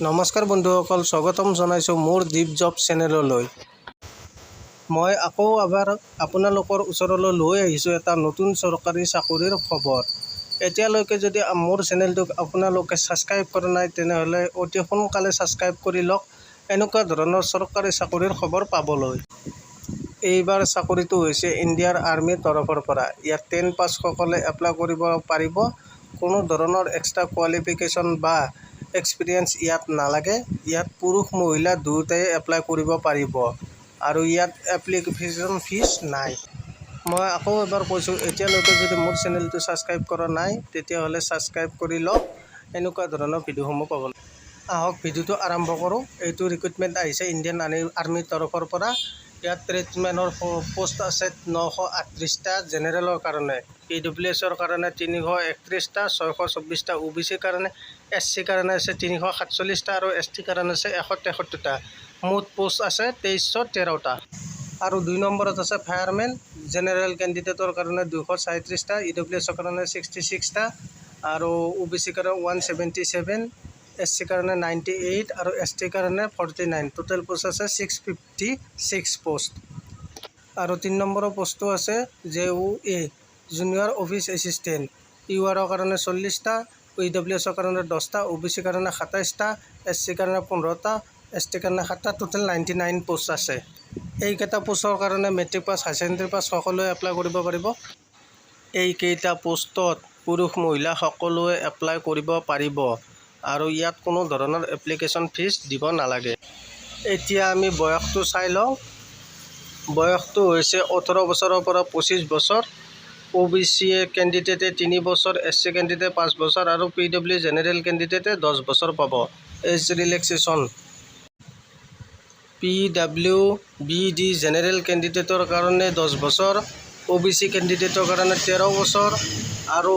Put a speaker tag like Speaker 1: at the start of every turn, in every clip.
Speaker 1: নমস্কাৰ বন্ধুসকল, স্বাগতম জনাইছোঁ মোৰ দীপ জব চেনেললৈ। মই আকৌ এবাৰ আপোনালোকৰ ওচৰলৈ লৈ আহিছোঁ এটা নতুন চৰকাৰী চাকৰিৰ খবৰ। এতিয়ালৈকে যদি মোৰ চেনেলটোক আপোনালোকে ছাবস্ক্ৰাইব কৰা নাই, তেনেহ'লে অতি সোনকালে ছাবস্ক্ৰাইব কৰি লওক এনেকুৱা ধৰণৰ চৰকাৰী চাকৰিৰ খবৰ পাবলৈ। এইবাৰ চাকৰিটো হৈছে ইণ্ডিয়াৰ আৰ্মীৰ তৰফৰ পৰা। ইয়াত 10 পাছসকলে এপ্লাই কৰিব পাৰিব। কোনো ধৰণৰ এক্সট্ৰা কোৱালিফিকেশ্যন বা এক্সপিৰিয়েঞ্চ ইয়াত নালাগে। ইয়াত পুৰুষ মহিলা দুয়োটাই এপ্লাই কৰিব পাৰিব আৰু ইয়াত এপ্লিকেশ্যন ফিজ নাই। মই আকৌ এবাৰ কৈছোঁ, এতিয়ালৈকে যদি মোৰ চেনেলটো ছাবস্ক্ৰাইব কৰা নাই, তেতিয়াহ'লে ছাবস্ক্ৰাইব কৰি লওক এনেকুৱা ধৰণৰ ভিডিঅ'সমূহ পাবলৈ। আহক, ভিডিঅ'টো আৰম্ভ কৰোঁ। এইটো ৰিক্ৰুইটমেণ্ট আহিছে ইণ্ডিয়ান আৰ্মীৰ তৰফৰ পৰা। ইয়াত ট্ৰেডছমেনৰ পষ্ট আছে 938টা জেনেৰেলৰ কাৰণে, ইডব্লিউএছৰ কাৰণে 331টা, 624টা অ'বিচিৰ কাৰণে, এছ চিৰ কাৰণে আছে 347টা আৰু এছ টিৰ কাৰণে আছে 173টা। মুঠ পোষ্ট আছে 2313টা। আৰু 2 নম্বৰত আছে ফায়াৰমেন। জেনেৰেল কেণ্ডিডেটৰ কাৰণে 237টা, ইডব্লিউএছৰ কাৰণে 66টা আৰু অ'বিচিৰ কাৰণে 177, এছ চিৰ কাৰণে 98 আৰু এছ টিৰ কাৰণে 49। টোটেল পোষ্ট আছে 656 পোষ্ট। আৰু 3 নম্বৰৰ পোষ্টটো আছে জেঅ'এ, জুনিয়ৰ অফিচ এছিষ্টেণ্ট। ইউআৰৰ কাৰণে 40টা, ইডব্লিউএছৰ কাৰণে 10টা, অ'বিচিৰ কাৰণে 27টা, এছ চিৰ কাৰণে 15টা, এছ টিৰ কাৰণে 7টা। টোটেল 99 পোষ্ট আছে। এইকেইটা পোষ্টৰ কাৰণে matric pass, higher secondary pass সকলোৱে এপ্লাই কৰিব পাৰিব। এইকেইটা পোষ্টত পুৰুষ মহিলা সকলোৱে এপ্লাই কৰিব পাৰিব আৰু ইয়াত কোনো ধৰণৰ এপ্লিকেশ্যন ফিজ দিব নালাগে। এতিয়া আমি বয়সটো চাই লওঁ। বয়সটো হৈছে 18 বছৰৰ পৰা 25 বছৰ। অ'বিচি কেণ্ডিডেটে 3 বছৰ, এছ চি কেণ্ডিডেটে 5 বছৰ আৰু পিডব্লিউ জেনেৰেল কেণ্ডিডেটে 10 বছৰ পাব। As relaxation PWBD general কেণ্ডিডেটৰ কাৰণে 10 বছৰ, অ'বিচি কেণ্ডিডেটৰ কাৰণে 13 বছৰ আৰু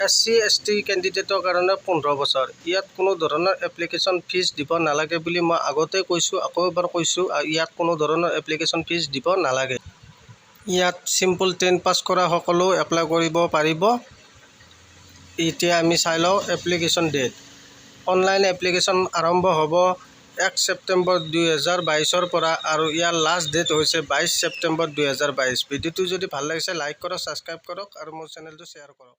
Speaker 1: এছ চি, এছ টি কেণ্ডিডেটৰ কাৰণে 15 বছৰ। ইয়াত কোনো ধৰণৰ এপ্লিকেশ্যন ফিজ দিব নালাগে বুলি মই আগতে কৈছোঁ, আকৌ এবাৰ কৈছোঁ, ইয়াত কোনো ধৰণৰ এপ্লিকেশ্যন ফিজ দিব নালাগে। ইয়াত চিম্পল 10 পাছ কৰা সকলেও এপ্লাই কৰিব পাৰিব। এতিয়া আমি চাই লওঁ এপ্লিকেশ্যন ডেট। অনলাইন এপ্লিকেশ্যন আৰম্ভ হ'ব 1 ছেপ্টেম্বৰ 2022ৰ পৰা আৰু ইয়াৰ লাষ্ট ডেট হৈছে 22 ছেপ্টেম্বৰ 2022। ভিডিঅ'টো যদি ভাল লাগিছে, লাইক কৰক, ছাবস্ক্ৰাইব কৰক আৰু মোৰ চেনেলটো শ্বেয়াৰ কৰক।